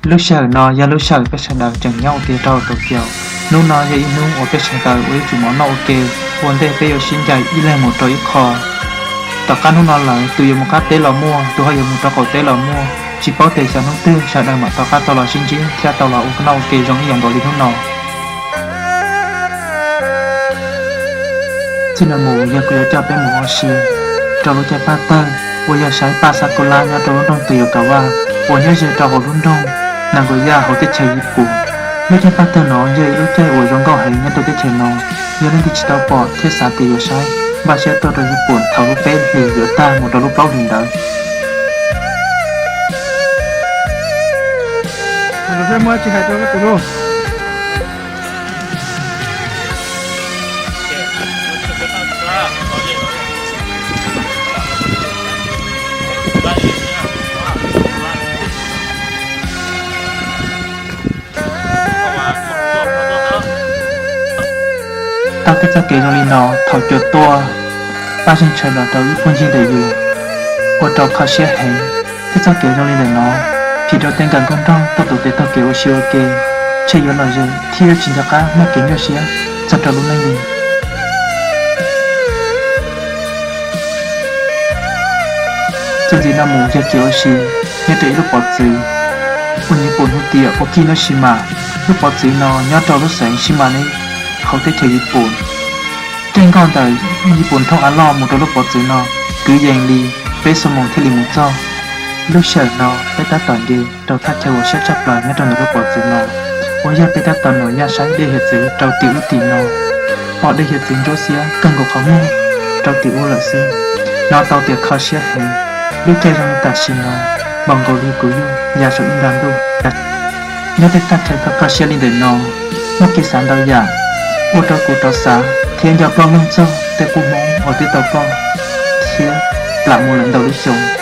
Lub sij hawm no yog lub sij hawm peb sawv daws tseem nyob ua ke rau hauv Tokyo. Hnub no yog ib hnub uas peb sawv daws ua ib tsum mov noj ua ke, ua ntej peb yuav sib ncaim ib leeg mus rau ib qho. Tom qab hnub no lawm, tus yuav mus qab teb los muaj, tus ho yuav mus rau qaum teb los muaj, tsis paub tias xyov hnub twg sawv daws mam rov qab tau los sib ntsib thiab tau los ua noj ua ke zoo ib yam nkaus li hnub no. Txij no mus yog kuv yuav coj peb mus ua si rau lub caij paj tawg uas yog saib paj Sakura nyob rau lub nroog Toyogawa uas nyob ze rau hauv lub nroog Nagoya hauv teb chaws Yipum. Lub caij paj tawg no yog ib lub caij uas zoo nkauj heev nyob rau teb chaws no. Yog leej twg tsis tau pom thiab xav tias yuav saib, npaj siab tuaj rau Yipum thaum lub peb hlis yuav tag mus rau lub plaub hlis ntawd. Tau tej txoj kev zoo li no thaum cuav tuaj, pab zeeg tshaw los rau ib puag ncig ntawm yus, ua rau kho siab heev. Tej txoj kev zoo li ntawm no phim rau tej nkawm nkauj nraug tuaj tus tes taug kev ua si ua ke, ntshe yuav lom zem thiab yuav tsis nco qab muaj kev nyuaj siab txog rau lub neej li. Txuas ntxiv no mus yog kev ua si nyob rau ib lub pov txwv uas Yipum hu tias Okinoshima. Lub pov txwv no nyob rau lub xeev Shimane hauv teb chaws Yipum. Caij nkoj ntawm Yipum thoob av loj mus rau lub pov txwv no kwv yees li peb xuab moos thiaj li mus txog. Lub sij hawm no peb tab tom nce rau thaj chaw uas siab tshaj plaws nyob rau ntawm lub pov txwv no, uas yog peb tab tom nuam yaj saib dej hiav txwv rau tim ub tim no. Pom dej hiav txwv ntsuab xiab kawg nkaus qhov muag rau tim ub lawm xwb, hnov tau tias kho siab heev. Lub caij zoo li tam sim no npaum nkaus li kuv yug ya saum ib nrab ntuj. Nyob tej thaj chaw kho kho siab li ntawm no, muaj kev xav ntau yam, ua rau kuv rov xav thiab nco ploj mloog txog tej qub hmoob uas twb tau ploj thiab plam mus lawm ntau lub xyoo.